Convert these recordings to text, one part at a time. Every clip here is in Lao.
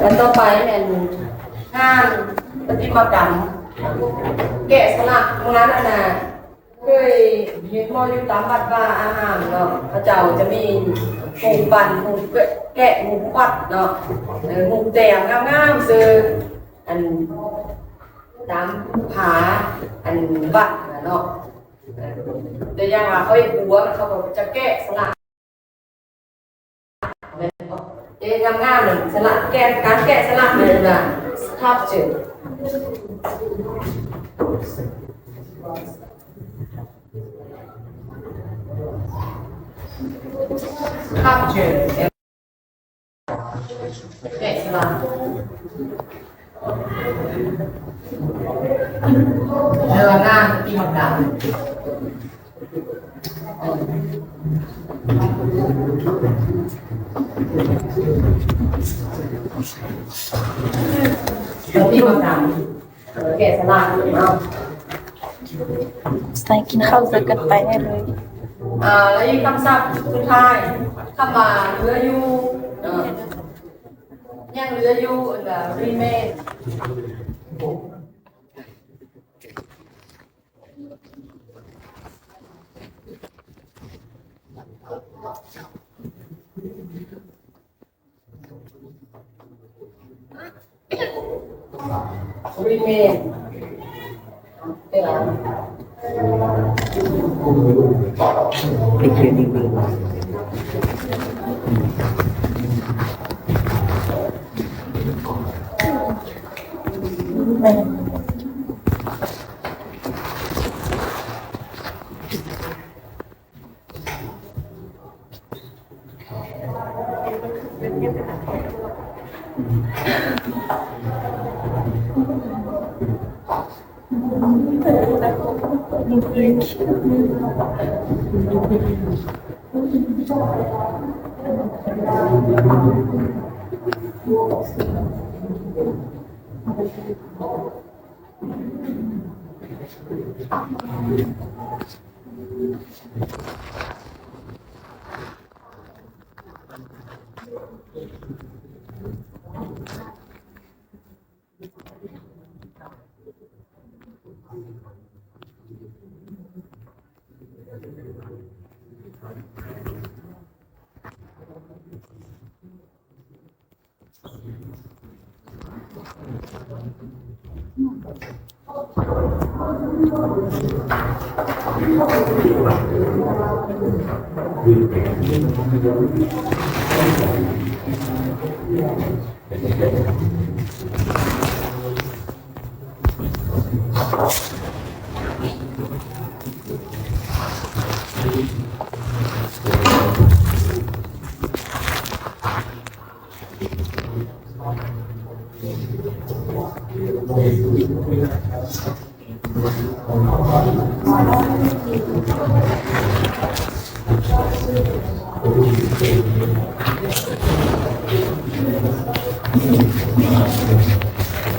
ອັນຕໍ່ໄປແມ່ນງານປະຕິມາກຳ ແກະສະຫຼັກ. ເມື່ອນັ້ນນະ ເຄີຍເຫັນບໍ່ ຢູ່ຕາມວັດວາອາຮາມເນາະ ເຂົາເຈົ້າຈະມີຜູ້ປັ້ນ ຜູ້ແກະ ຜູ້ຂວັດເນາະ ເອີ ໝູກແຕ້ມງາມໆ ເຊິ່ງອັນຕາມຜາອັນວັດນະເນາະ ເອີ ແຕ່ຢ່າງວ່າເຂົາເຮັດບົວ ເຂົາກໍຈະແກະສະຫຼັກ ແມ່ນບໍ່? ເຮັດງາມໆ ນັ້ນ ສະຫຼັກ ແກະ ການແກະສະຫຼັກ ເອີ້ນວ່າ sculpture. Sculpture ແກະສະຫຼັກ ເອີ້ນວ່າງານປະຕິມາກຳ. ປະຕິມາກຳ ແກະສະຫຼັກເນາະ. ໃສ່ກິນເຂົ້າໃສ່ກັນໄປໄດ້ເລີຍ. ອ່າ ແລ້ວອີກຄຳສັບສຸດທ້າຍ ຄຳວ່າເຫຼືອຢູ່ເນາະ ຍັງເຫຼືອຢູ່ ອັນວ່າ remain. Remain.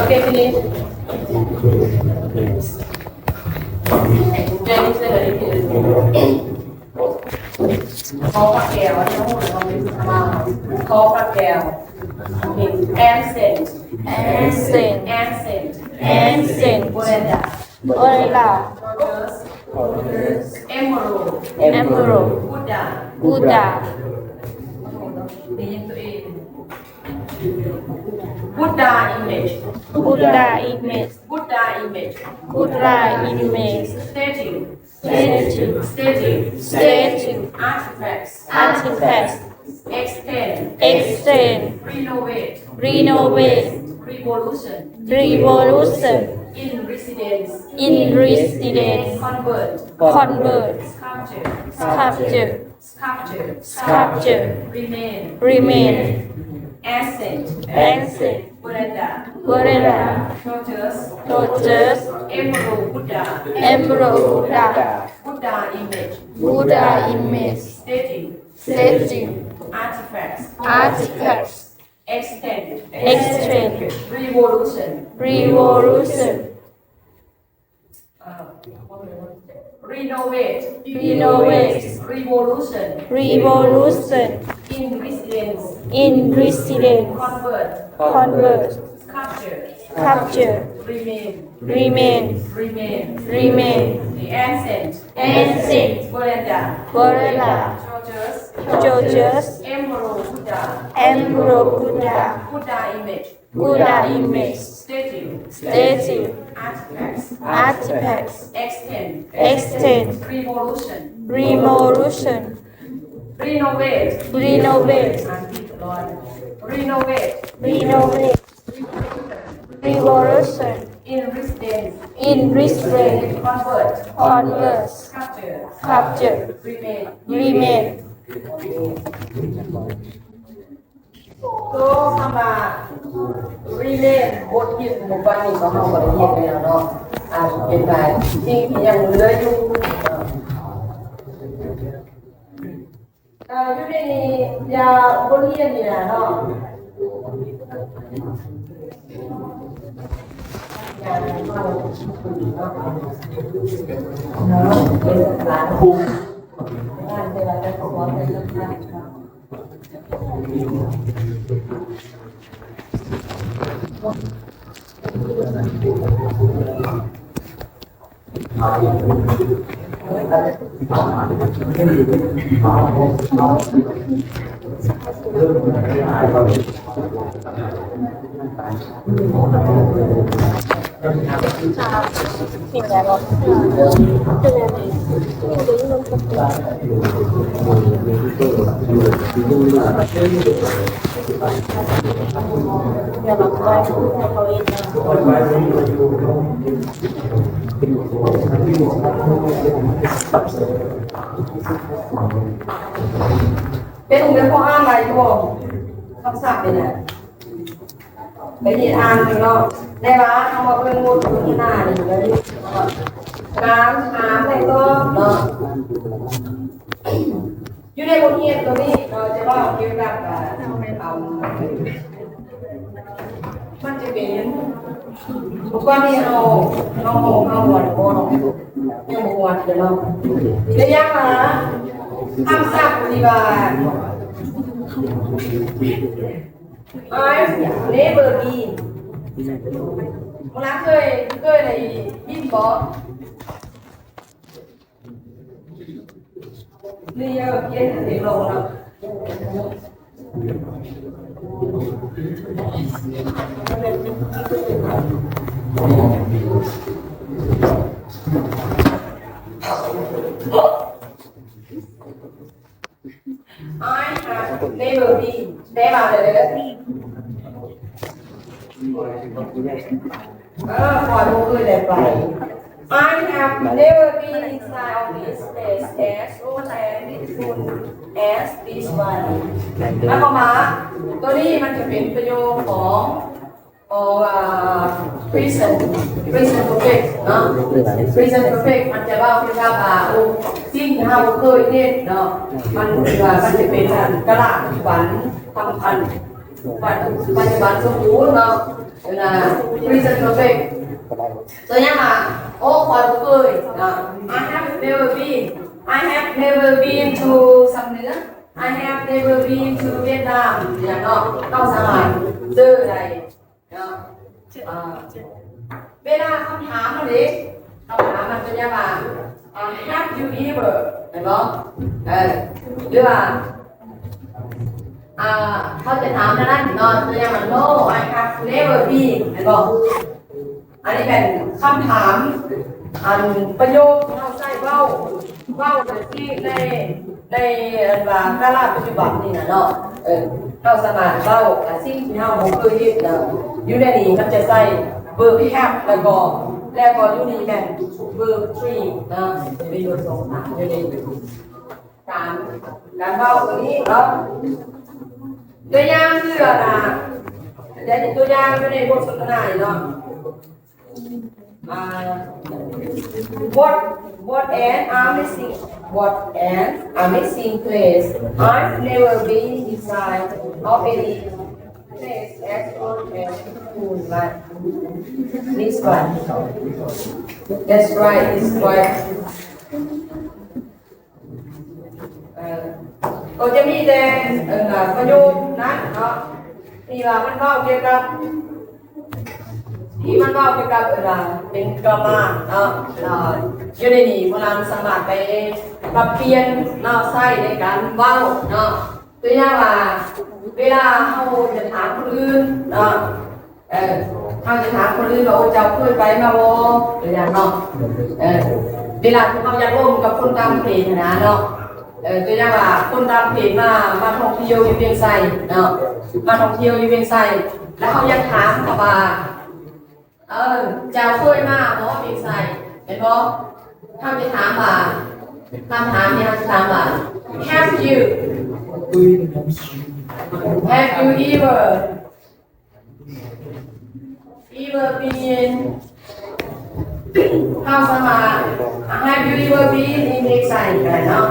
Okay, finish. Finish. ຂໍພະແກ້ວ ຂໍພະແກ້ວ Ancient. Ancient. Ancient. Ancient. Buddha. Buddha. Emerald. Emerald. Buddha. Buddha. Buddha image. Buddha image. Buddha image. Buddha image. Statue. Statue. Statue. Statue. Artifacts. Artifacts. Extend. Extend. Renovate. Renovate. Revolution. Revolution. In residence. In residence. Convert. Convert. Sculpture. Sculpture. Sculpture. Sculpture. Remain. Remain. Ancient. Ancient. Veranda. Veranda. Tortoise. Tortoise. Emerald Buddha. Emerald Buddha. Buddha image. Buddha image. Statue. Statue. Artifacts. Artifacts. Extend. Extend. Revolution. Revolution. ເອີ ເວົ້າເລີຍ ເວົ້າເລີຍ Renovate. Renovate. Revolution. Revolution. In residence. In residence. Convert. Convert. Capture. Capture. Remain. Remain. Remain. Remain. The ancient. Ancient. Veranda. Veranda. George's. George's. Emperor Buddha. Emperor Buddha. Buddha image. Buddha image. Statue. Statue. Artifacts. Artifacts. Extend. Extend. Revolution. Revolution. Renovate. Renovate. Renovate. Renovate. Revolution. In residence. In residence. Convert. Convert. Capture. Capture. Remain. Remain. ໂຕຄຳວ່າ remain ບົດຮຽນຂອງເຮົາກໍໄດ້ຮຽນໄປແລ້ວເນາະ ອາດເປັນໄປສິ່ງທີ່ຍັງເຫຼືອຢູ່ເນາະ ເອີ ຢູ່ໃນນີ້ ຢ່າ ບົດຮຽນນີ້ນະເນາະ ເນາະ ເປັນສານ ເປັນຫຍັງ ພໍອ່ານໄດ້ຢູ່ບໍ່? ຄຳສັບນີ້ນະ ໄປເຮັດອ່ານເນາະ ແຕ່ວ່າເຮົາມາເບິ່ງບົດສົນທະນານີ້ ການຖາມແລະຕອບເນາະ ຢູ່ໃນບົດຮຽນຕົວນີ້ເນາະ ຈະເວົ້າກ່ຽວກັບ ອ່າ ອ່າ ມັນຈະເປັນ ກ່ອນທີ່ເຮົາ ເຮົາ ເຮົາຮອດບໍ່ເນາະ ຍັງບໍ່ຮອດເດີເນາະ ຕົວຢ່າງວ່າ ຄຳສັບທີ່ວ່າ I've never been ບໍ່ລະ ເຄີຍ ເຄີຍໄດ້ບິນບໍ່? ນີ້ເອີ ຂຽນໃຫ້ເດັກລອງເນາະ I have never been ແປວ່າ ເອີ ຂ້ອຍບໍ່ເຄີຍໄດ້ໄປ I have never been inside of this place as old and beautiful as this one ໝາຍຄວາມວ່າ ຕົວນີ້ມັນຈະເປັນປະໂຫຍກຂອງ ຂອງ ອ່າ present present perfect ເນາະ present perfect ມັນຈະເວົ້າກ່ຽວກັບ ອ່າ ໂອ້ ສິ່ງທີ່ເຮົາບໍ່ເຄີຍເຮັດເນາະ ມັນຄືວ່າມັນຈະເປັນ ອ່າ ກາລະປັດຈຸບັນ ສຳຄັນ ປັດຈຸບັນສົມບູນເນາະ ເວລາ present perfect ຕົວຢ່າງວ່າ ໂອ້ ຂ້ອຍບໍ່ເຄີຍເນາະ I have never been I have never been to ຊຳເໜືອ I have never been to Vietnam ຢ່າງເນາະ ເຮົາສາມາດເຈີໄດ້ເນາະ ອ່າ ເວລາຄຳຖາມມັນເດ ຄຳຖາມມັນຕົວຢ່າງວ່າ ອ່າ Have you ever ແມ່ນບໍ່? ເອີ ຫຼືວ່າ ອ່າ ເຂົາຈະຖາມແນວນັ້ນເນາະ ຕົວຢ່າງວ່າ No, I have never been ແມ່ນບໍ່? ອັນນີ້ແມ່ນຄຳຖາມ ອັນປະໂຫຍກທີ່ເຮົາໃຊ້ເວົ້າ ເວົ້າໃນ ໃນ ອັນວ່າກາລະປັດຈຸບັນນີ້ນະເນາະ ເອີ ເຮົາສາມາດເວົ້າ ອາ ສິ່ງທີ່ເຮົາບໍ່ເຄີຍເຮັດນະ ຢູ່ໃນນີ້ມັນຈະໃຊ້ verb have ແລ້ວກໍ ແລ້ວກໍຢູ່ນີ້ແມ່ນ verb three ນະ ຈະມີຢູ່ສອງ ສາມ ຢູ່ໃນ ການ ການເວົ້າຕົວນີ້ເນາະ ຕົວຢ່າງຄື ອາ ຕົວຢ່າງຢູ່ໃນບົດສົນທະນານີ້ເນາະ ອາ What what an amazing what an amazing place. I've never been inside of any place as old as school like this one. That's right, it's quite ເອີ ກໍຈະມີແຕ່ ເອີ ປະໂຫຍກນັ້ນເນາະ ທີ່ວ່າມັນເວົ້າກ່ຽວກັບ ທີ່ມັນເວົ້າກ່ຽວກັບ ເອີ ເປັນກຣາມມາເນາະ ເອີ ຢູ່ໃນນີ້ພວກເຮົາສາມາດໄປປັບປ່ຽນເນາະ ໃຊ້ໃນການເວົ້າເນາະ ຕົວຢ່າງວ່າ ເວລາເຮົາຈະຖາມຄົນອື່ນເນາະ ເອີ ເຮົາຈະຖາມຄົນອື່ນວ່າ ໂອ້ ເຈົ້າເຄີຍໄປມາບໍ່? ຕົວຢ່າງເນາະ ເອີ ເວລາທີ່ເຮົາຢາກລົມກັບຄົນຕ່າງປະເທດຫັ້ນນະເນາະ ເອີ ຕົວຢ່າງວ່າຄົນຕ່າງປະເທດມາ ມາທ່ອງທ່ຽວຢູ່ວຽງໄຊເນາະ ມາທ່ອງທ່ຽວຢູ່ວຽງໄຊ ແລ້ວເຮົາຢາກຖາມເຂົາວ່າ ເອີ ເຈົ້າເຄີຍມາບໍ່ວຽງໄຊ? ແມ່ນບໍ່? ເຮົາຈະຖາມວ່າ ຄຳຖາມນີ້ເຮົາຈະຖາມວ່າ Have you Have you ever ever been ເຮົາສາມາດ Have you ever been in ວຽງໄຊ ກໍໄດ້ເນາະ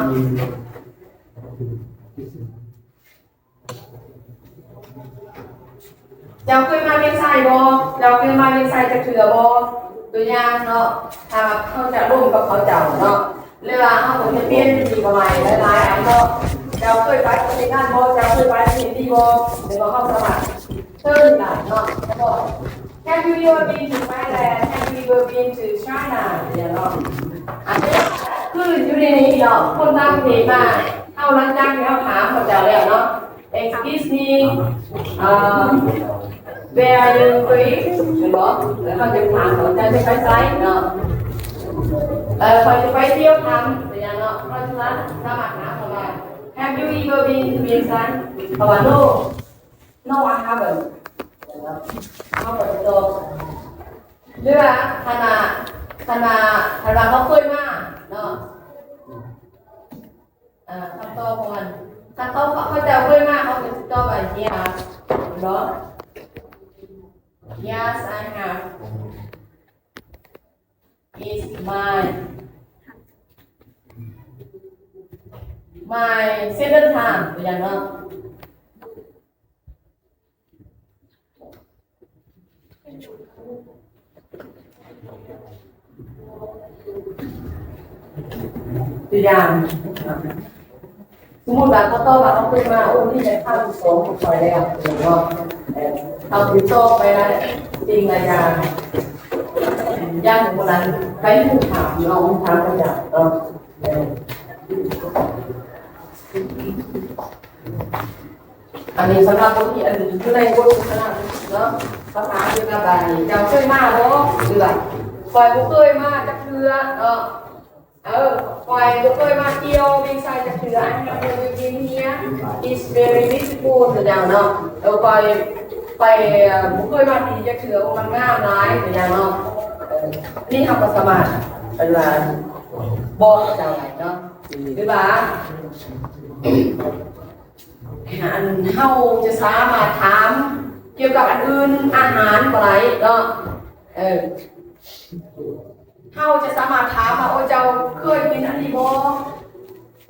ເຈົ້າເຄີຍມາວຽງໄຊບໍ່? ເຈົ້າເຄີຍມາວຽງໄຊຈັກເທື່ອບໍ່? ຕົວຢ່າງເນາະ ຖ້າເຮົາຈະລົມກັບເຂົາເຈົ້າເນາະ ຫຼືວ່າເຮົາກໍຈະປ່ຽນເປັນຄຳໃໝ່ຫຼາຍໆອັນເນາະ ເຈົ້າເຄີຍໄປປະເທດນັ້ນບໍ່? ເຈົ້າເຄີຍໄປປະເທດນີ້ບໍ່? ຫຼືວ່າເຮົາສາມາດເຊີນໄດ້ເນາະ ແລ້ວກໍ Have you ever been to Thailand? Have you ever been to China? ຢ່າງເນາະ ອັນນີ້ຄືຢູ່ໃນນີ້ເນາະ ຄົນຕ່າງປະເທດມາ ເຮົາຫຼັງຈາກທີ່ເຮົາຖາມເຂົາເຈົ້າແລ້ວເນາະ Excuse me, uh, where are you going? ແມ່ນບໍ່? ແລ້ວເຂົາຈະຖາມເຂົາເຈົ້າຈະໄປໃສເນາະ ເອີ ຂ້ອຍຈະໄປທ່ຽວຖ້ຳ ເປັນຫຍັງເນາະ ເຮົາສາມາດຖາມເຂົາວ່າ Have you ever been to ວຽງໄຊ? ເຂົາວ່າ No, no, I haven't. ເຮົາກໍຈະຕອບ ຫຼືວ່າຄັນວ່າ ຄັນວ່າ ຄັນວ່າເຂົາເຄີຍມາເນາະ ອ່າ ຄຳຕອບຂອງມັນ ຄັນເຂົາ ເຂົາເຈົ້າເຄີຍມາ ເຂົາກໍຈະຕອບວ່າ Yes ເນາະ Yes, I have. It's my, my second time ເປັນຫຍັງເນາະ ຕົວຢ່າງ ສົມມຸດວ່າເຂົາຕອບວ່າເຂົາເຄີຍມາ ໂອ້ ນີ້ແມ່ນຄັ້ງທີສອງຂອງຂ້ອຍແລ້ວເນາະ ເອີ ເຮົາຕິດຕໍ່ໄປຫຼາຍສິ່ງຫຼາຍຢ່າງ ຢ່າງຄົນນັ້ນໄປຮູ້ຖາມເນາະ ຖາມເຂົາເຈົ້າເນາະ ເອີ ອັນນີ້ສຳລັບບົດຮຽນຢູ່ໃນບົດສົນທະນາເນາະ ຄຳຖາມກ່ຽວກັບອັນນີ້ ເຈົ້າເຄີຍມາບໍ່? ຫຼືວ່າ ຂ້ອຍບໍ່ເຄີຍມາຈັກເທື່ອເນາະ ເອີ ຂ້ອຍບໍ່ເຄີຍມາທ່ຽວວຽງໄຊຈັກເທື່ອ I have never been here. It's very beautiful ຕົວຢ່າງເນາະ ເອີ ຂ້ອຍ ຂ້ອຍ ເອີ ບໍ່ເຄີຍມາທີ່ນີ້ຈັກເທື່ອ ໂອ້ ມັນງາມຫຼາຍ ຕົວຢ່າງເນາະ ເອີ ອັນນີ້ເຮົາກໍສາມາດ ເອີ້ນວ່າ ບອກເຂົາເຈົ້າໄດ້ເນາະ ຫຼືວ່າ ອັນ ເຮົາຈະສາມາດຖາມກ່ຽວກັບອັນອື່ນ ອາຫານກໍໄດ້ເນາະ ເອີ ເຮົາຈະສາມາດຖາມວ່າ ໂອ້ ເຈົ້າເຄີຍກິນອັນນີ້ບໍ່?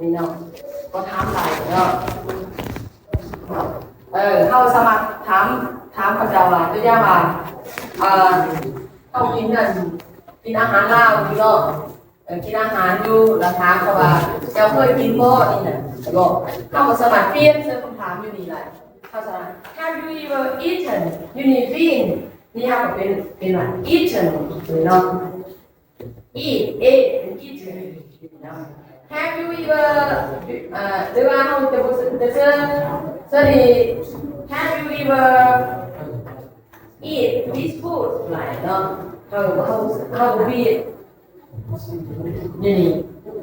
ນີ້ເນາະ ກໍຖາມໄດ້ເນາະ ເອີ ເຮົາສາມາດຖາມ ຖາມເຂົາເຈົ້າວ່າ ຕົວຢ່າງວ່າ ເອີ ເຮົາກິນອັນ ກິນອາຫານລາວຢູ່ເນາະ ເອີ ກິນອາຫານຢູ່ ແລ້ວຖາມເຂົາວ່າ ເຈົ້າເຄີຍກິນບໍ່? ນີ້ນະ ເນາະ ເຮົາກໍສາມາດປ່ຽນເຊິ່ງຄຳຖາມຢູ່ນີ້ໄດ້ ເຮົາສາມາດ Have you ever eaten? ຢູ່ນີ້ been ນີ້ເຮົາກໍເປັນ ເປັນວ່າ eaten ເນາະ eat, ate, and eaten ເນາະ Have you ever ເອີ ຫຼືວ່າເຮົາຈະບໍ່ ຈະເຊີນ ເຊີນນີ້ Have you ever eat this food? ຫຼາຍເນາະ ເຮົາ ເຮົາ ເຮົາ repeat ນີ້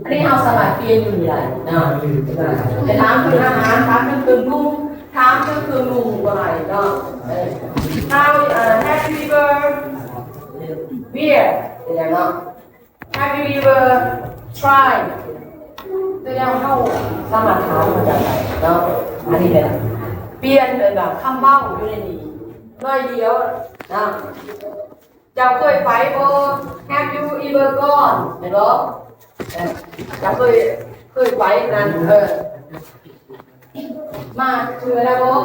ອັນນີ້ເຮົາສາມາດປ່ຽນຢູ່ນີ້ໄດ້ເນາະ ຈະຖາມເຖິງອາຫານ ຖາມເຖິງເຄື່ອງດື່ມ ຖາມເຖິງເຄື່ອງນຸ່ງກໍໄດ້ເນາະ ເອີ How, uh, have you ever wear ເປັນຫຍັງເນາະ Have you ever tried? ຕົວຢ່າງເຮົາສາມາດຖາມເຂົາເຈົ້າໄດ້ເນາະ ອັນນີ້ແມ່ນປ່ຽນເປັນແບບຄຳເວົ້າຢູ່ໃນນີ້ໜ້ອຍດຽວເນາະ ເຈົ້າເຄີຍໄປບໍ່? Have you ever gone? ແມ່ນບໍ່? ເອີ ເຈົ້າເຄີຍ ເຄີຍໄປນັ້ນ ເອີ ມາເທື່ອແລ້ວບໍ່?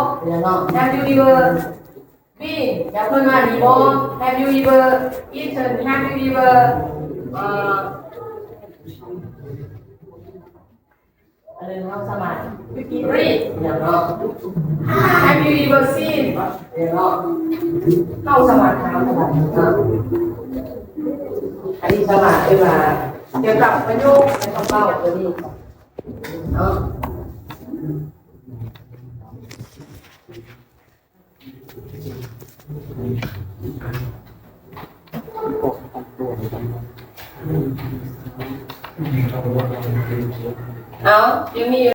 ເນາະ Have you ever been? ເຈົ້າເຄີຍມານີ້ບໍ່? Have you ever eaten? Have you ever, ເອີ ອັນນັ້ນເຮົາສາມາດ read ຫຍັງເນາະ Have you ever seen ເນາະ ເຮົາສາມາດຖາມໄດ້ເນາະ ອັນນີ້ສາມາດເອີ້ນວ່າ ກ່ຽວກັບປະໂຫຍກ ແລະ ຄຳເວົ້າຕົວນີ້ເນາະ. ເອົາ ຍັງມີ